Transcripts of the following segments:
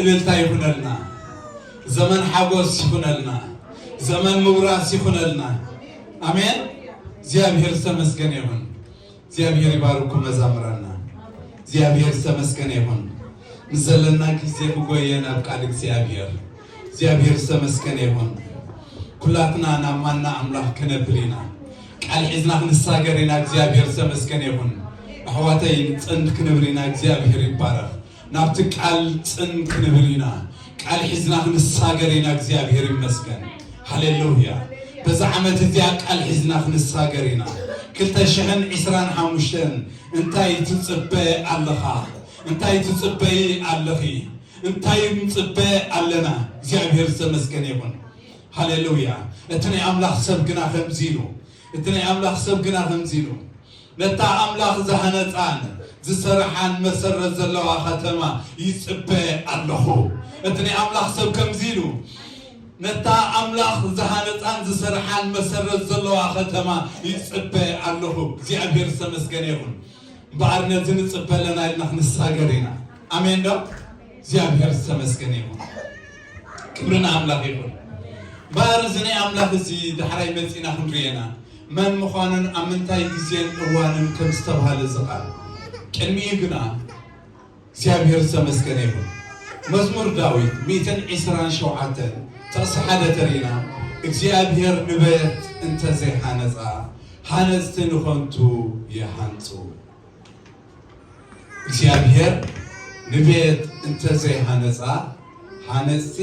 እልልታ ይኹነልና። ዘመን ሓጎስ ይኹነልና። ዘመን ምውራስ ይኹነልና። ኣሜን። እግዚኣብሔር ዝተመስገነ ይኹን። እግዚኣብሔር ይባርኩም መዛምራና። እግዚኣብሔር ዝተመስገነ ይኹን። ንዘለና ግዜ ክጎየ ናብ ቃል እግዚኣብሔር። እግዚኣብሔር ዝተመስገነ ይኹን። ኩላትና ናብ ማና ኣምላኽ ክነብል ኢና። ቃል ሒዝና ክንሳገር ኢና። እግዚኣብሔር ዝተመስገነ ይኹን። ኣሕዋተይ፣ ጽን ክንብል ኢና። እግዚኣብሔር ይባረኽ። ናብቲ ቃል ጽን ክንብል ኢና። ቃል ሒዝና ክንሳገር ኢና። እግዚኣብሔር ይመስገን። ሃሌሉያ። በዛ ዓመት እዚኣ ቃል ሒዝና ክንሳገር ኢና። ክልተ ሽሕን ዕስራን ሓሙሽተን እንታይ ትጽበ ኣለኻ? እንታይ ትጽበይ ኣለኺ? እንታይ ንጽበ ኣለና? እግዚኣብሔር ዝተመስገነ ይኹን። ሃሌሉያ። እቲ ናይ ኣምላኽ ሰብ ግና ከምዚ ኢሉ፣ እቲ ናይ ኣምላኽ ሰብ ግና ከምዚ ኢሉ፣ ነታ ኣምላኽ ዝሃነጻን ዝሰርሓን መሰረት ዘለዋ ከተማ ይጽበ ኣለኹ። እቲ ናይ ኣምላኽ ሰብ ከምዚ ኢሉ፣ ነታ ኣምላኽ ዝሃነጻን ዝሰርሓን መሰረት ዘለዋ ከተማ ይጽበ ኣለኹ። እግዚኣብሔር ዝተመስገነ ይኹን። እምበኣር ነዚ ንጽበ ኣለና ኢልና ክንሳገር ኢና። ኣሜን ዶ? እግዚኣብሔር ዝተመስገነ ይኹን። ክብሪ ንኣምላኽ ይኹን። እምበኣር እዚ ናይ ኣምላኽ እዚ ዳሕራይ መጺና ክንርእየና መን ምዃኑን ኣብ ምንታይ ግዜን እዋንን ከም ዝተባህለ እዚ ቃል። ቅድሚኡ ግና እግዚኣብሔር ዝተመስገነ ይኹን። መዝሙር ዳዊት ሚእትን ዕስራን ሸውዓተን ጥቕሲ ሓደ ተሪእና፣ እግዚኣብሔር ንቤት እንተዘይሃነጻ፣ ሃነጽቲ ንኸንቱ ይሃንጹ። እግዚኣብሔር ንቤት እንተዘይሃነጻ፣ ሃነጽቲ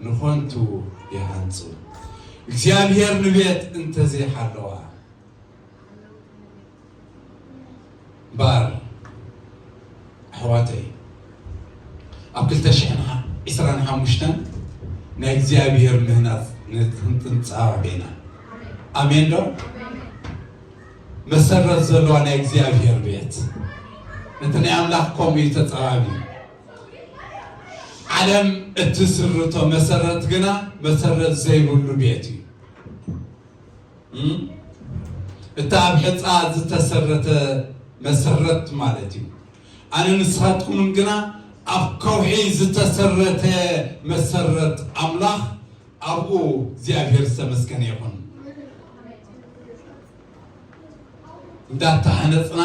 ንኸንቱ ይሃንጹ። እግዚኣብሔር ንቤት እንተዘይሓለዋ፣ እምበኣር ኣሕዋተይ፣ ኣብ ክልተ ሽሕን ዕስራን ሓሙሽተን ናይ እግዚኣብሔር ምህናጽ ን-፣ ክንጽንጻባብ ኢና። ኣሜን ዶ? መሰረት ዘለዋ ናይ እግዚኣብሔር ቤት። እቲ ናይ ኣምላኽ ከምኡ እዩ ተጻባቢ። ዓለም እትስርቶ መሰረት ግና መሰረት ዘይብሉ ቤት እዩ። እም? እቲ ኣብ ሕጻ ዝተሰረተ መሰረት ማለት እዩ። ኣነ ንስኻትኩምን ግና ኣብ ከውሒ ዝተሰረተ መሰረት ኣምላኽ፣ ኣብኡ እግዚኣብሔር ዝተመስገነ ይኹን። እንዳተሃነጽና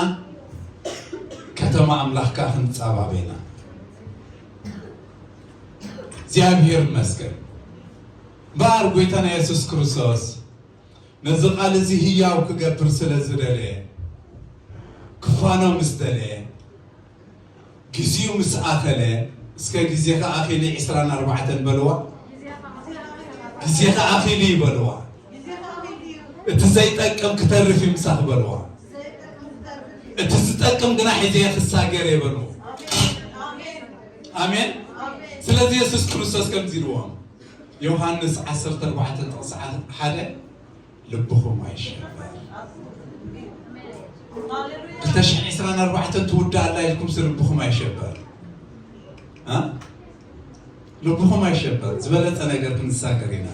ከተማ ኣምላኽ ከኣ ክንጻባብ ኢና። እግዚኣብሔር ይመስገን። እምበኣር ጎይታና የሱስ ክርስቶስ ነዚ ቃል እዚ ህያው ክገብር ስለ ዝደለየ፣ ክፋኖ ምስ ደለየ፣ ግዜኡ ምስ ኣኸለ፣ እስከ ግዜኻ ኣኺሉ ዕስራን ኣርባዕተን በልዋ። ግዜኻ ኣኺሉ እዩ በልዋ። እቲ ዘይጠቅም ክተርፍ እዩ ምሳኺ በልዋ። እቲ ዝጠቅም ግና ሒዘ ክሳገር እየ በልዎ። ኣሜን። ስለዚ የሱስ ክርስቶስ ከምዚ ኢልዎም፣ ዮሃንስ ዓሰርተ ኣርባዕተ ጥቕሲ ሓደ፣ ልብኹም ኣይሸበር። ክልተ ሽሕን ዕስራን ኣርባዕተን ትውዳእ ኣላ ኢልኩምሲ ልብኹም ኣይሸበር። እ? ልብኹም ኣይሸበር። ዝበለጸ ነገር ክንሳገር ኢና።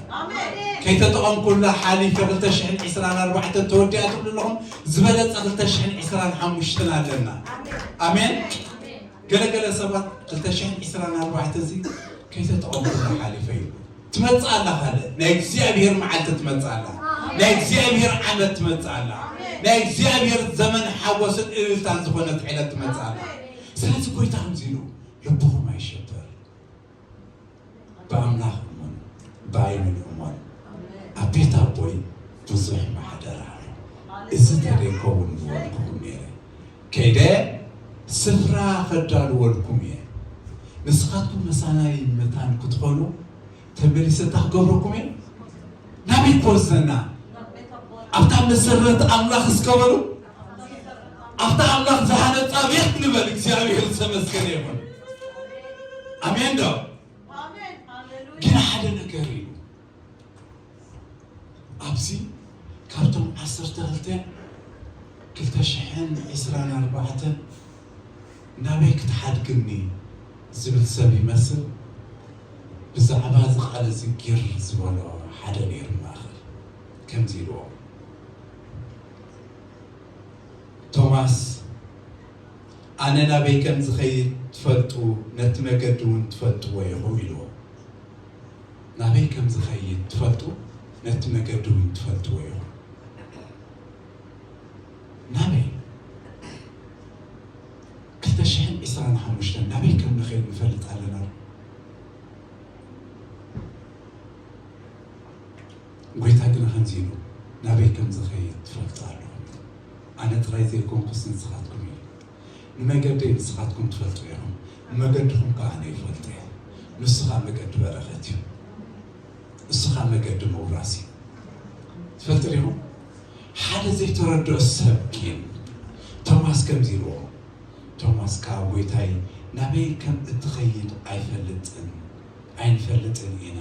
ከይተጠቐምኩላ ሓሊፈ ክልተ ሽሕን ዕስራን ኣርባዕተን ተወዲኣ ትብሉ ኣለኹም፣ ዝበለጸ ክልተ ሽሕን ዕስራን ሓሙሽተን ኣለና። ኣሜን። ገለገለ ሰባት ክልተ ሽሕን ዕስራን ኣርባዕተን እዚ ከይተጠቐምኩላ ሓሊፈ እዩ። ትመጽእ ኣላ፣ ካልእ ናይ እግዚኣብሔር መዓልቲ ትመጽእ ኣላ። ናይ እግዚኣብሔር ዓመት ትመጽእ ኣላ። ናይ እግዚኣብሔር ዘመን ሓጎስን እልልታን ዝኾነት ዕለት ትመጽእ ኣላ። ስለዚ ጎይታ ከምዚ ኢሉ፣ ልብኹም ኣይሸበር፣ ብኣምላኽ እመኑ፣ ብኣይ ምን እመኑ። ኣብ ቤት ኣቦይ ብዙሕ ማሕደር ኣሎ። እዚ ተደይከውን ምበልኩኹም ነይረ። ከይደ ስፍራ ከዳልወልኩም እየ። ንስኻትኩም መሳናይ መታን ክትኾኑ ተመሊሰ እንታይ ክገብረኩም እየ? ናበይ ክወስደና? ኣብታ መሰረት ኣምላኽ እስከ በሉ። ኣብታ ኣምላኽ ዝሃነጻ ቤት ንበል። እግዚኣብሔር ዝተመስገነ ይኹን። ኣሜን ዶ? ግን ሓደ ነገር እዩ። ኣብዚ ካብቶም ዓሰርተ ክልተ፣ ክልተ ሽሕን ዕስራን ኣርባዕተን ናበይ ክትሓድግኒ ዝብል ሰብ ይመስል። ብዛዕባ እዚ ቃል እዚ ጊር ዝበሎ ሓደ ነይሩ ማእኸል። ከምዚ ኢልዎ፣ ቶማስ፣ ኣነ ናበይ ከም ዝኸይድ ትፈልጡ፣ ነቲ መገዲ እውን ትፈልጥዎ ኢኹም ኢልዎ። ናበይ ከም ዝኸይድ ትፈልጡ፣ ነቲ መገዲ እውን ትፈልጥዎ ኢኹም። ናበይ? ክልተ ሽሕን ዕስራን ሓሙሽተን ናበይ ከም ንኸይድ ንፈልጥ ኣለና። ጎይታ ግና ከምዚ ኢሉ፣ ናበይ ከም ዝኸይድ ትፈልጡ ኣለኹም። ኣነ ጥራይ ዘይኮንኩስ ንስኻትኩም እዩ። ንመገደይ ንስኻትኩም ትፈልጡ ኢኹም፣ ንመገድኹም ከኣ ኣነ ይፈልጥ እየ። ንሱ ኸኣ መገዲ በረኸት እዩ። ንሱ ኸኣ መገዲ ምውራስ እዩ። ትፈልጡ ዲኹም? ሓደ ዘይተረድኦ ሰብ ግን ቶማስ ከምዚ ኢልዎ፣ ቶማስ ከኣ ጎይታይ ናበይ ከም እትኸይድ ኣይፈልጥን ኣይንፈልጥን ኢና፣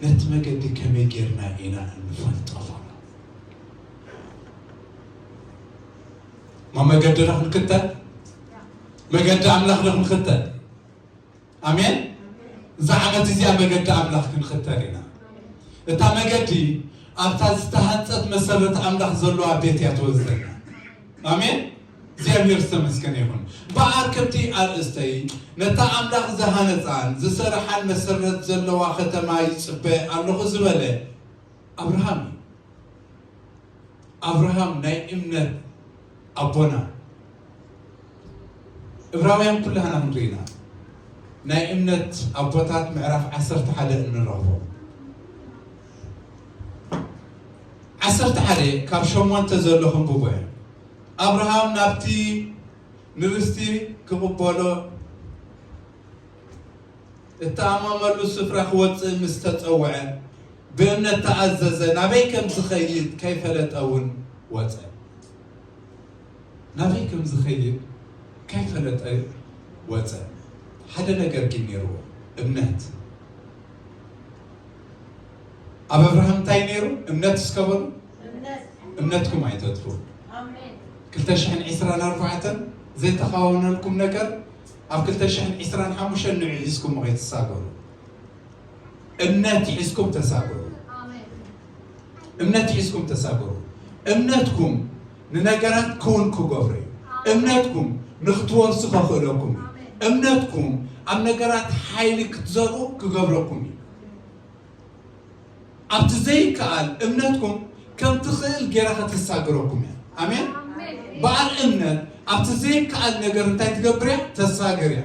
ነቲ መገዲ ከመይ ጌርና ኢና እንፈልጦ? እሞ መገዲ ዶ ክንክተል? መገዲ ኣምላኽ ዶ ክንክተል? ኣሜን። እዛ ዓመት እዚኣ መገዲ ኣምላኽ ክንክተል ኢና። እታ መገዲ ኣብታ ዝተሃንጸት መሰረት ኣምላኽ ዘለዋ ቤት እያ ትወስደና። ኣሜን። እግዚኣብሔር ዝተመስገነ ይኹን። እምበኣር ከምቲ ኣርእስተይ ነታ ኣምላኽ ዝሃነጻን ዝሰርሓን መሰረት ዘለዋ ከተማ ይጽበ ኣለኹ ዝበለ ኣብርሃም እዩ። ኣብርሃም ናይ እምነት ኣቦና። እብራውያን ኩላህና ክንርኢና ናይ እምነት ኣቦታት ምዕራፍ ዓሰርተ ሓደ እንረኽቦ። ዓሰርተ ሓደ ካብ ሸሞንተ ዘሎ ክንብቦ እዮም። ኣብርሃም ናብቲ ንርስቲ ክቕበሎ እተኣመመሉ ስፍራ ክወጽእ ምስ ተጸውዐ፣ ብእምነት ተኣዘዘ፣ ናበይ ከም ዝኸይድ ከይፈለጠ እውን ወጸ። ናበይ ከም ዝኸይድ ከይፈለጠ ወጸ። ሓደ ነገር ግን ነይርዎ፣ እምነት። ኣብ ኣብርሃም እንታይ ነይሩ? እምነት እስከ በሉ። እምነትኩም ኣይተጥፉ። ክልተ ሽሕን ዕስራን ኣርባዕተን ዘይተኻወነልኩም ነገር ኣብ ክልተ ሽሕን ዕስራን ሓሙሽተን ንዑ ሒዝኩም ከይትሳገሩ። እምነት ሒዝኩም ተሳገሩ። እምነት ሒዝኩም ተሳገሩ። እምነትኩም ንነገራት ክውን ክገብሮ እዩ። እምነትኩም ንክትወርሱ ከኽእለኩም እዩ። እምነትኩም ኣብ ነገራት ሓይሊ ክትዘርኡ ክገብረኩም እዩ። ኣብቲ ዘይከኣል እምነትኩም ከም ትኽእል ጌራ ከተሳግረኩም እያ። ኣሜን። ኣሜን። በዓል እምነት ኣብቲ ዘይከኣል ነገር እንታይ ትገብር እያ? ተሳግር እያ።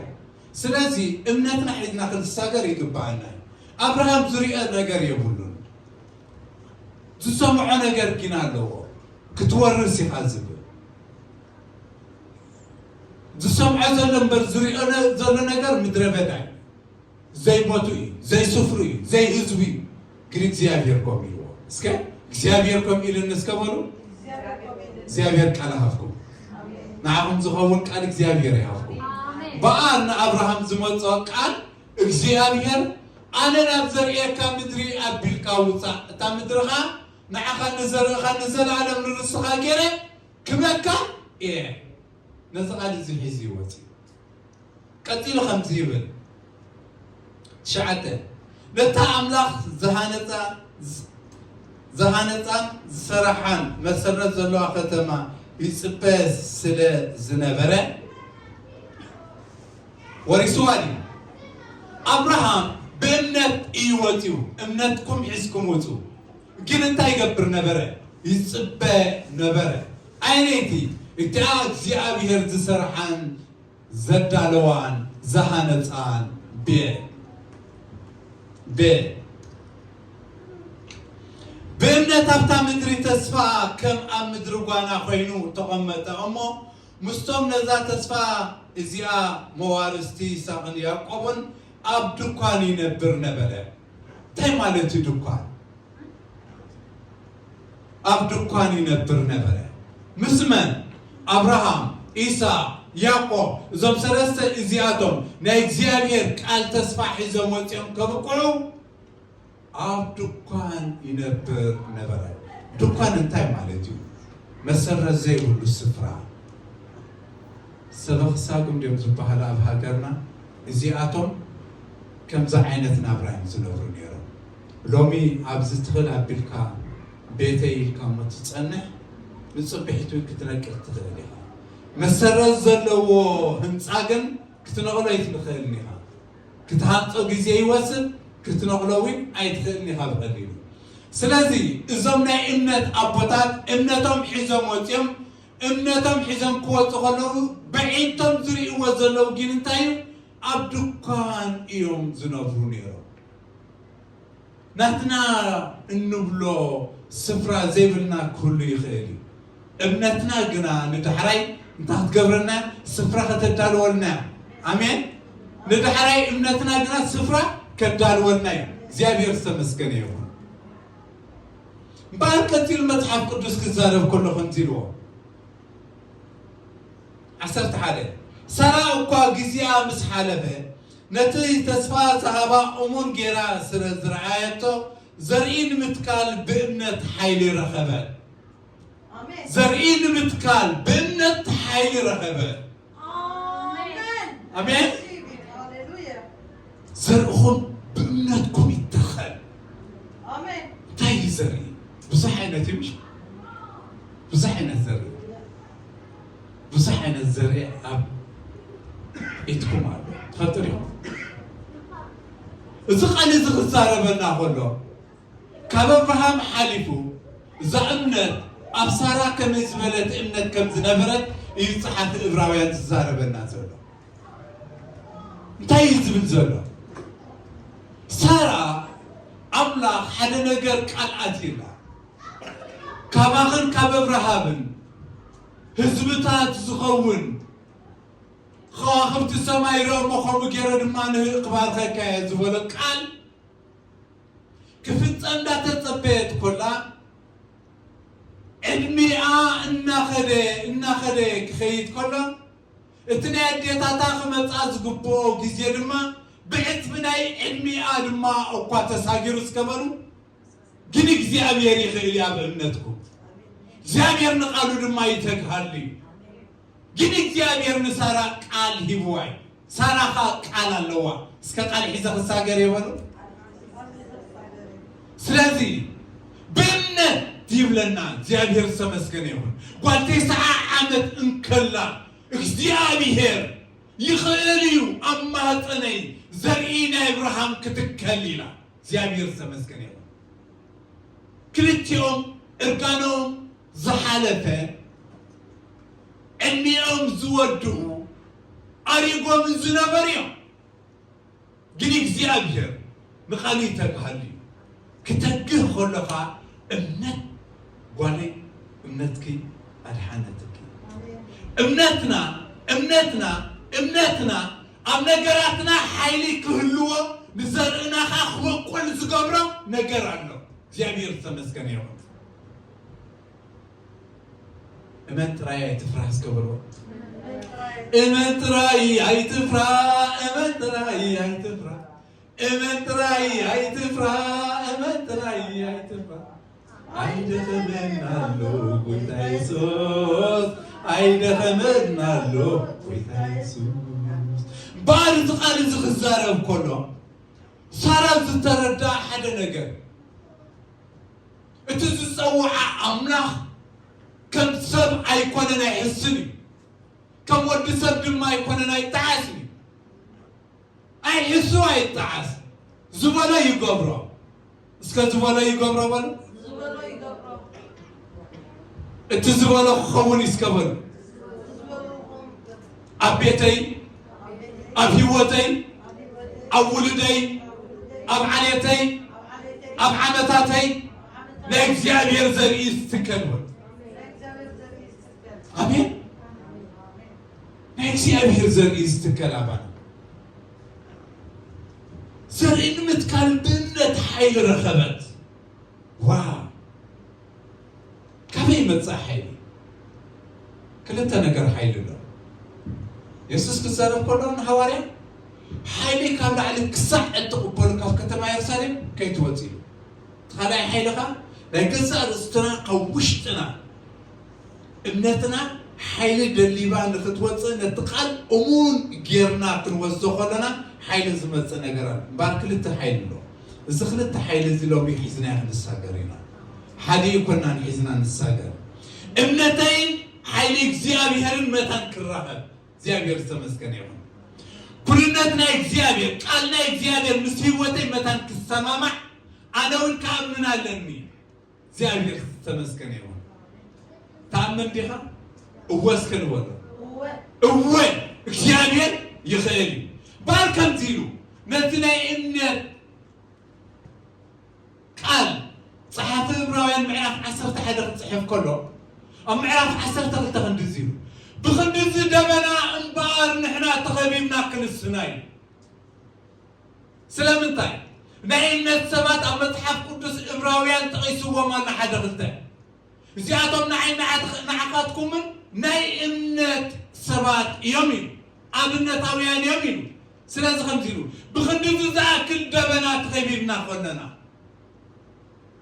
ስለዚ እምነትና ሒዝና ክንሳገር ይግብኣና እዩ። ኣብርሃም ዝሪኦ ነገር የብሉን። ዝሰምዖ ነገር ግን ኣለዎ። ክትወርስ ኢኻ ዝብል ዝሰምዖ ዘሎ እምበር ዝሪኦ ነ- ዘሎ ነገር ምድረ በዳ እዩ። ዘይቦቱ እዩ፣ ዘይስፍሩ እዩ፣ ዘይህዝቡ እዩ። ግን እግዚኣብሔር ከም ኢልዎ እስከ እግዚኣብሔር ከም ኢልን እስከ በሉ። እግዚኣብሔር ቃል ሃብኩም። ንዓኹም ዝኸውን ቃል እግዚኣብሔር ይሃብኩም። በኣር ንኣብርሃም ዝመጾ ቃል እግዚኣብሔር ኣነ ናብ ዘርእየካ ምድሪ ኣቢልካ ውፃእ፣ እታ ምድርኻ ንዓኻ ንዘርእኻ ንዘለኣለም ንርስኻ ገይረ ክበካ እየ። ነዚ ቃል እዚ ሒዙ ይወፅ እዩ። ቀፂሉ ከምዚ ይብል፣ ትሽዓተ ነታ ኣምላኽ ዝሃነፃ ዝሃነፃን ዝሰራሓን መሰረት ዘለዋ ከተማ ይፅበ ስለ ዝነበረ ወሪስዋ ድዩ? ኣብርሃም ብእምነት እዩ ወፂኡ። እምነትኩም ሒዝኩም ውፁ። ግን እንታይ ይገብር ነበረ? ይፅበ ነበረ። ኣይነይቲ እቲኣ እግዚኣብሔር ዝሰርሓን ዘዳለዋን ዝሃነፃን ብየ ብየ ብእምነት ኣብታ ምድሪ ተስፋ ከም ኣብ ምድሪ ጓና ኮይኑ ተቐመጠ እሞ ምስቶም ነዛ ተስፋ እዚኣ መዋርስቲ ይስሐቅን ያዕቆብን ኣብ ድኳን ይነብር ነበረ። እንታይ ማለት እዩ ድኳን? ኣብ ድኳን ይነብር ነበረ። ምስ መን? ኣብርሃም፣ ኢሳቅ፣ ያዕቆብ። እዞም ሰለስተ እዚኣቶም ናይ እግዚኣብሔር ቃል ተስፋ ሒዞም ወፂኦም ከብቅዑ ኣብ ድኳን ይነብር ነበረ። ድኳን እንታይ ማለት እዩ? መሰረት ዘይብሉ ስፍራ። ሰበኽ ሳጉም ድዮም ዝበሃሉ ኣብ ሃገርና? እዚኣቶም ከምዚ ዓይነት ናብራ እዮም ዝነብሩ ነይሮም። ሎሚ ኣብዚ ትኽል ኣቢልካ ቤተይ ኢልካ እሞ ትጸንሕ፣ ንጽብሒቱ ክትነቅል ትኽእል ኢኻ። መሰረት ዘለዎ ህንጻ ግን ክትነቕሎ ኣይትኽእልን ኢኻ። ክትሃንጾ ግዜ ይወስድ፣ ክትነቕሎ እውን ኣይትኽእልን ኢኻ ብቐሊሉ። ስለዚ እዞም ናይ እምነት ኣቦታት እምነቶም ሒዞም ወፂኦም፣ እምነቶም ሒዞም ክወፁ ከለዉ ብዒንቶም ዝርእይዎ ዘለዉ ግን እንታይ እዩ? ኣብ ድኳን እዮም ዝነብሩ ነይሮም። ናትና እንብሎ ስፍራ ዘይብልና ክህሉ ይኽእል እዩ። እምነትና ግና ንዳሕራይ እንታይ ክትገብረና? ስፍራ ከተዳልወልና። ኣሜን። ንዳሕራይ እምነትና ግና ስፍራ ከዳልወልና እዩ። እግዚኣብሔር ዝተመስገነ ይኹን። እምበኣር ቀፂሉ መፅሓፍ ቅዱስ ክዛረብ ከሎ ከምዚ ኢልዎ፣ ዓሰርተ ሓደ፣ ሳራ እኳ ግዜኣ ምስ ሓለፈ፣ ነቲ ተስፋ ዝሃባ እሙን ጌራ ስለ ዝረኣየቶ፣ ዘርኢ ንምትካል ብእምነት ሓይሊ ረኸበ። ኣሜን። ዘርኢ ንምትካል ብእምነት ሓይሊ ረኸበ። ኣሜን። ኣሜን። ሃሌሉያ። ዘርእኹም ብእምነትኩም ይተኸል። ኣሜን። እንታይ እዩ ዘርኢ? ብዙሕ ዓይነት እዩ፣ ምሽ? ብዙሕ ዓይነት ዘርኢ፣ ብዙሕ ዓይነት ዘርኢ ኣብ ኢድኩም ኣሎ። ትፈልጡ ዲኹም? እዚ ቃል እዚ ክዛረበና ከሎ፣ ካብ ኣብርሃም ሓሊፉ እዛ እምነት ኣብ ሳራ ከመይ ዝበለት እምነት ከም ዝነበረት እዩ ጸሓፊ ዕብራውያን ዝዛረበና ዘሎ። እንታይ እዩ ዝብል ዘሎ? ሳራ ኣምላኽ ሓደ ነገር ቃል ኣትዩላ፣ ካባኽን ካብ ኣብርሃምን ህዝብታት ዝኸውን ከዋኽብቲ ሰማይ ርኦ እሞ ከምኡ ገይረ ድማ ንህ-፣ ክባርከካ እየ ዝበሎ ቃል ክፍጸም እንዳተጸበየት ኮላ፣ ዕድሚኣ እናኸደ እናኸደ ክኸይድ ከሎ፣ እቲ ናይ ኣዴታታ ክመጻ ዝግብኦ ግዜ ድማ ብዕጽፊ ናይ ዕድሚኣ ድማ እኳ ተሳጊሩ እስከ በሉ፣ ግን እግዚኣብሔር ይኽእል እዩ ኣብ እምነትኩም። እግዚኣብሔር ንቃሉ ድማ ይተግሃሉ እዩ። ግን እግዚኣብሔር ንሳራ ቃል ሂብዋ እዩ። ሳራ ኸኣ ቃል ኣለዋ። እስከ ቃል ሒዘ ክሳገር እየ በሉ። ስለዚ ብእምነት ይብለና። እግዚኣብሔር ዝተመስገነ ይኹን። ጓል ተስዓ ዓመት እንከላ እግዚኣብሔር ይኽእል እዩ ኣብ ማህፀነይ ዘርኢ ናይ ኣብርሃም ክትከል ኢላ። እግዚኣብሔር ዝተመስገነ ይኹን። ክልቲኦም እርጋኖም ዝሓለፈ፣ ዕድሚኦም ዝወድኡ፣ ኣሪጎም ዝነበሩ እዮም። ግን እግዚኣብሔር ንቓሉ ይተግሃሉ እዩ። ክተግህ ከለኻ እምነት ጓለይ፣ እምነትኪ ኣድሓነትኪ። እምነትና፣ እምነትና፣ እምነትና ኣብ ነገራትና ሓይሊ ክህልዎ፣ ንዘርእና ኸኣ ክበቁል ዝገብሮ ነገር ኣሎ። እግዚኣብሔር ዝተመስገነ ይኹን። እመን ጥራይ ኣይትፍራህ እስከ በልዎ። እመን ጥራይ ኣይትፍራ፣ እመን ጥራይ ኣይትፍራ፣ እመን ጥራይ ኣይትፍራ፣ እመን ጥራይ ኣይትፍራ። ኣይደኸመን ኣሎ ጎይታ የሱስ፣ ኣይደኸመን ኣሎ ጎይታ የሱስ። እምበኣር እዚ ቃል እዚ ክዛረብ ከሎ ሳራ ዝተረዳ ሓደ ነገር፣ እቲ ዝጸውዓ ኣምላኽ ከም ሰብ ኣይኮነን ኣይሕስን እዩ። ከም ወዲ ሰብ ድማ ኣይኮነን ኣይጠዓስን እዩ። ኣይሕሱ ኣይጠዓስ። ዝበሎ ይገብሮ። እስከ ዝበሎ ይገብሮ በሉ። ዝበሎ ይገብሮ። እቲ ዝበሎ ክኸውን እዩ እስከ በሉ። ዝበሎ ክኸውን። ኣብ ቤተይ፣ ኣብ ህይወተይ፣ ኣብ ውሉደይ፣ ኣብ ዓሌተይ፣ ኣብ ዓመታተይ ናይ እግዚኣብሔር ዘርኢ ይትከል በሉ። ኣሜን። ናይ እግዚኣብሔር ዘርኢ ዝትከል ኣባና። ዘርኢ ንምትካል ብእምነት ሓይሊ ረኸበት። ዋው! ካበይ ይመጽእ ሓይሊ? ክልተ ነገር ሓይሊ ኣሎ። የሱስ ክዛረብ ከሎ ንሃዋርያ፣ ሓይሊ ካብ ላዕሊ ክሳዕ እትቕበሉ ካብ ከተማ የሩሳሌም ከይትወጽእ ኢሉ። እቲ ካልኣይ ሓይሊ ኸኣ ናይ ገዛእ ርእስትና ካብ ውሽጥና እምነትና ሓይሊ ደሊባ ንኽትወፅእ ነቲ ቃል እሙን ጌርና ክንወስዶ ከለና ሓይሊ ዝመፅእ ነገር ኣሎ። እምበኣር ክልተ ሓይሊ ኣሎ። እዚ ክልተ ሓይሊ እዚ ሎሚ ሒዝናዮ ክንሳገር ኢና። ሓደ ኣይኮናን ሒዝና ንሳገር። እምነተይን ሓይሊ እግዚኣብሄርን መታን ክራኸብ። እግዚኣብሔር ዝተመስገነ ይኹን። ኩልነት ናይ እግዚኣብሔር፣ ቃል ናይ እግዚኣብሔር ምስ ህይወተይ መታን ክሰማማዕ ኣነ እውን ክኣምን ኣለኒ። እግዚኣብሔር ዝተመስገነ ይኹን። ተኣምን ዲኻ? እወ እስከ ንበሎ። እወ። እወ፣ እግዚኣብሔር ይኽእል እዩ። ባር ከምዚ ኢሉ ነቲ ናይ እምነት ቃል ጸሓፊ ዕብራውያን ምዕራፍ ዓሰርተ ሓደ ክጽሕፍ ከሎ፣ ኣብ ምዕራፍ ዓሰርተ ክልተ ክንድዚ እዩ። ብኽንድዚ ደበና እምበኣር ንሕና ተኸቢብና ክንስና እዩ። ስለምንታይ? ናይ እምነት ሰባት ኣብ መጽሓፍ ቅዱስ ዕብራውያን ጠቒስዎም ኣሎ ሓደ ክልተ። እዚኣቶም ንዓይ ንዓት-፣ ንዓኻትኩምን ናይ እምነት ሰባት እዮም ኢሉ። ኣብነታውያን እዮም ኢሉ። ስለዚ ከምዚ ኢሉ፣ ብኽንድዚ ዝኣክል ደበና ተኸቢብና ኮለና።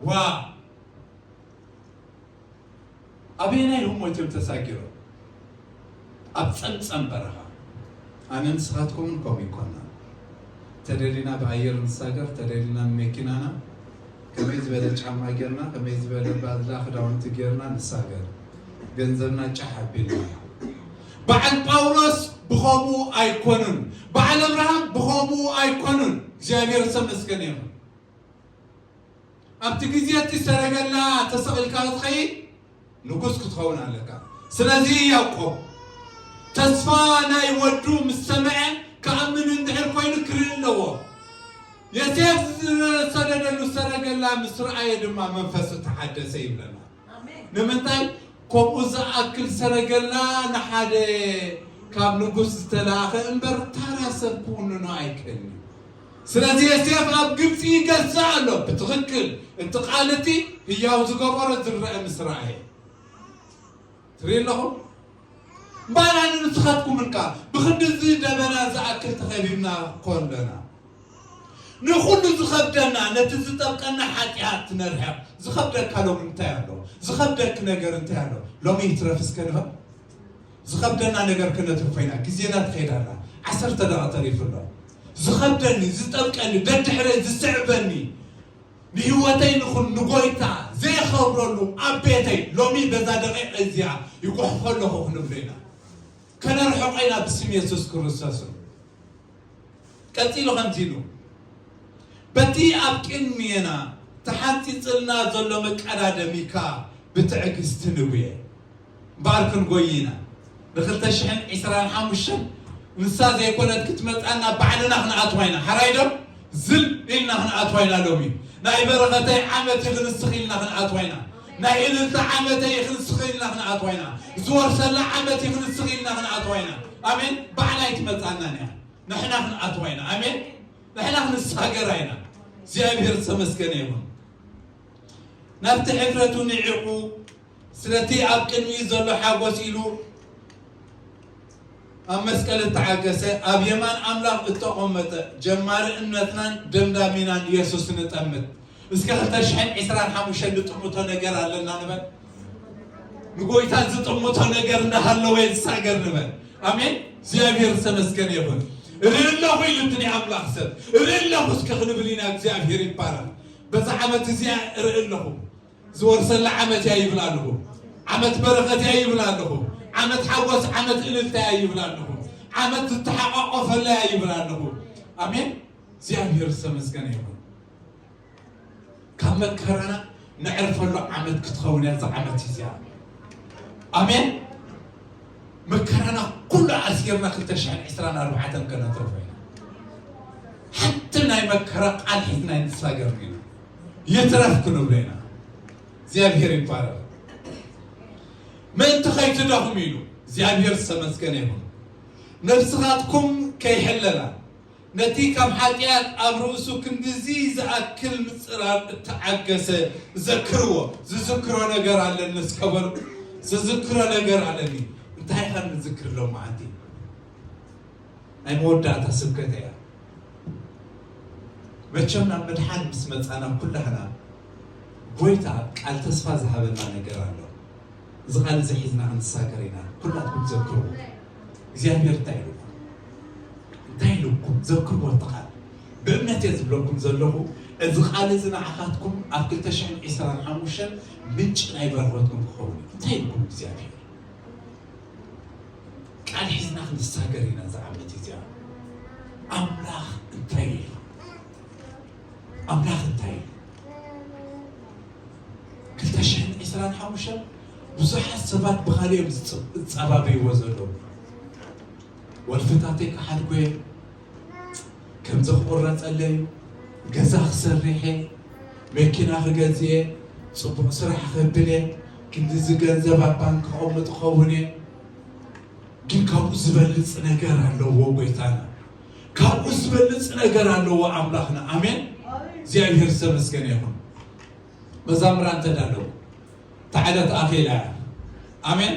ዋ! ኣበየናይ ህሞት እዮም ተሳጊሮም? ኣብ ጸምጸም በረኻ። ኣነ ንስኻትኩምን ከምኡ ይኮና። ተደሊና ብኣየር ንሳገር፣ ተደሊና ብመኪናና፣ ከመይ ዝበለ ጫማ ጌርና፣ ከመይ ዝበለ ባድላ ክዳውንቲ ጌርና ንሳገር። ገንዘብና ጫሕ ኣቢልና። በዓል ጳውሎስ ብኸምኡ ኣይኮኑን። በዓል ኣብርሃም ብኸምኡ ኣይኮኑን። እግዚኣብሔር ዝተመስገነ ይኹን። ኣብቲ ግዜ እቲ ሰረገላ ተሰቒልካ ክትኸይድ ንጉስ ክትኸውን ኣለካ። ስለዚ ያዕቆብ ተስፋ ናይ ወዱ ምስ ሰምዐ ክኣምን እንድሕር ኮይኑ ክርኢ ኣለዎ። ዮሴፍ ዝሰደደሉ ሰረገላ ምስ ረኣየ ድማ መንፈሱ ተሓደሰ ይብለና። ኣሜን። ንምንታይ? ከምኡ ዝኣክል ሰረገላ ንሓደ ካብ ንጉስ ዝተላእኸ እምበር ታራ ሰብ ክውንኖ ኣይክእልን እዩ። ስለዚ ዮሴፍ ኣብ ግብፂ ይገዝእ ኣሎ። ብትኽክል እቲ ቃል እቲ ህያው ዝገበሮ ዝረአ ምስ ረኣየ ትርኢ ኣለኹም። እምበኣር ኣነ ንስኻትኩምን ከኣ ብኽንድዚ ደበና ዝኣክል ተኸቢብና እኮ ኣለና። ንኹሉ ዝኸብደና፣ ነቲ ዝጠብቀና ሓጢኣት ነርሕቕ። ዝኸብደካ ሎሚ እንታይ ኣሎ? ዝኸብደኪ ነገር እንታይ ኣሎ? ሎሚ ይትረፍ እስከ ንበል። ዝኸብደና ነገር ክነትርፎ ኢና። ግዜና ትኸይድ ኣላ። ዓሰርተ ደቂቕ ተሪፉ ኣሎ። ዝኸብደኒ፣ ዝጠብቀኒ፣ ደድሕረይ ዝስዕበኒ፣ ንህይወተይ ንኹን ንጎይታ ዘየኸብረሉ ኣብ ቤተይ ሎሚ በዛ ደቂቕ እዚኣ ይጎሕፎ ኣለኹ ክንብሎ ኢና። ከነርሕቆ ኢና ብስም የሱስ ክርስቶስ። ቀጺሉ ከምዚ ኢሉ፣ በቲ ኣብ ቅድሜና ተሓንጺጽልና ዘሎ መቀዳደሚ ከኣ ብትዕግስቲ ንጉየ። እምበኣር ክንጎይ ኢና። ንኽልተ ሽሕን ዕስራን ሓሙሽተን ንሳ ዘይኮነት ክትመጻና ባዕልና ክንኣትዋ ኢና። ሓራይ ዶ? ዝል ኢልና ክንኣትዋ ኢና ሎሚ። ናይ በረኸተይ ዓመት ይኽንስኽ ኢልና ክንኣትዋ ኢና። ናይ እልልታ ዓመተይ ይኽንስኽ ኢልና ክንኣትዋ ኢና። ዝወርሰላ ዓመት ይኽንስኽ ኢልና ክንኣትዋ ኢና። ኣሜን። ባዕላ ኣይትመጻናን እያ። ንሕና ክንኣትዋ ኢና። ኣሜን። ንሕና ክንሳገራ ኢና። እግዚኣብሔር ዝተመስገነ ይኹን። ናብቲ ሕፍረቱ ንዒቑ ስለቲ ኣብ ቅድሚኡ ዘሎ ሓጎስ ኢሉ ኣብ መስቀል እተዓገሰ፣ ኣብ የማን ኣምላኽ እተቐመጠ፣ ጀማሪ እምነትናን ደምዳሚናን የሱስ ንጠምት። እስከ ክልተ ሽሕን ዕስራን ሓሙሽተን ንጥምቶ ነገር ኣለና ንበል። ንጎይታ ዝጥምቶ ነገር እንዳሃለወ ይሳገር ንበል። ኣሜን። እግዚኣብሔር ዝተመስገነ ይኹን። እርኢ ኣለኹ ኢሉ እቲ ናይ ኣምላኽ ሰብ። እርኢ ኣለኹ እስከ ክንብል ኢና። እግዚኣብሔር ይባረኽ። በዛ ዓመት እዚኣ እርኢ ኣለኹ። ዝወርሰላ ዓመት እያ ይብል ኣለኹ። ዓመት በረኸት እያ ይብል ኣለኹ። ዓመት ሓጎስ፣ ዓመት እልልታ እያ ይብል ኣለኹ። ዓመት ዝተሓቋቆፈላ እያ ይብል ኣለኹ። ኣሜን። እግዚኣብሔር ዝተመስገነ ይኹን። ካብ መከራና ነዕርፈሉ ዓመት ክትኸውን እያ እዛ ዓመት እዚኣ። ኣሜን። መከራና ኩሉ ኣሲርና ክልተ ሽሕን ዕስራን ኣርባዕተን ከነትርፎ ኢና። ሓንቲ ናይ መከራ ቃል ሒዝና ኣይንሳገርን ኢና። ይትረፍ ክንብሎ ኢና። እግዚኣብሔር ይባረኽ። ምእንቲ ከይትደኽሙ ኢሉ እግዚኣብሔር ዝተመስገነ ይኹን። ነፍስኻትኩም ከይሕለላ ነቲ ካብ ሓጢኣት ኣብ ርእሱ ክንድዚ ዝኣክል ምጽራር እተዓገሰ ዘክርዎ። ዝዝክሮ ነገር ኣለኒ እስከ በሉ። ዝዝክሮ ነገር ኣለኒ። እንታይ ኢኻ ንዝክር ሎማዓንቲ? ናይ መወዳእታ ስብከት እያ። መቸም ናብ ምድሓን ምስ መጻና ኩላህና ጎይታ ቃል ተስፋ ዝሃበና ነገር ኣሎ። እዚ ቃል እዚ ሒዝና ክንሳገር ኢና። ኩላትኩም ዘክርዎ። እግዚኣብሔር እንታይ ኢሉኩም? እንታይ ኢሉኩም? ዘክርዎ እቲ ቃል። ብእምነት እየ ዝብለኩም ዘለኹ፣ እዚ ቃል እዚ ንዓኻትኩም ኣብ ክልተ ሽሕን ዕስራን ሓሙሽተን ምንጪ ናይ በረኸትኩም ክኸውን እዩ። እንታይ ኢልኩም እግዚኣብሔር? ቃል ሒዝና ክንሳገር ኢና እዛ ዓመት እዚኣ። ኣምላኽ እንታይ ኢሉ? ኣምላኽ እንታይ ኢሉ? ክልተ ሽሕን ዕስራን ሓሙሽተን ብዙሓት ሰባት ብኻልእ እዮም ዝጽ- ዝጸባበይዎ ዘለዉ። ወልፍታተይ ክሓድጎ እየ፣ ከምዚ ክቑረጸለይ እዩ፣ ገዛ ክሰርሕ እየ፣ መኪና ክገዝእ እየ፣ ጽቡቕ ስራሕ ክህብል እየ፣ ክንድዚ ገንዘብ ኣብ ባንክ ከቐምጥ ክኸውን እየ። ግን ካብኡ ዝበልጽ ነገር ኣለዎ ጎይታና። ካብኡ ዝበልጽ ነገር ኣለዎ ኣምላኽና። ኣሜን። እግዚኣብሔር ዝተመስገነ ይኹን። መዛምራን ተዳለዉ። ታዕለት ኣኼላ እያ። ኣሜን።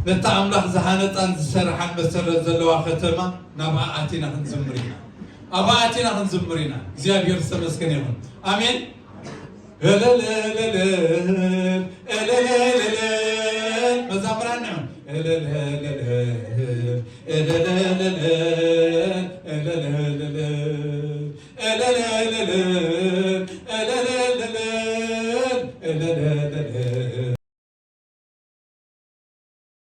ነታ ኣምላኽ ዝሃነጻን ዝሰርሓን መሰረት ዘለዋ ከተማ ናብኣ ኣቲና ክንዝምር ኢና። ኣብኣ ኣቲና ክንዝምር ኢና። እግዚኣብሔር ዝተመስገነ ይኹን። ኣሜን። እልል እልል እልል እልል መዛምራን ንዑ። እልል እልል እልል እልል እልል እልል እልል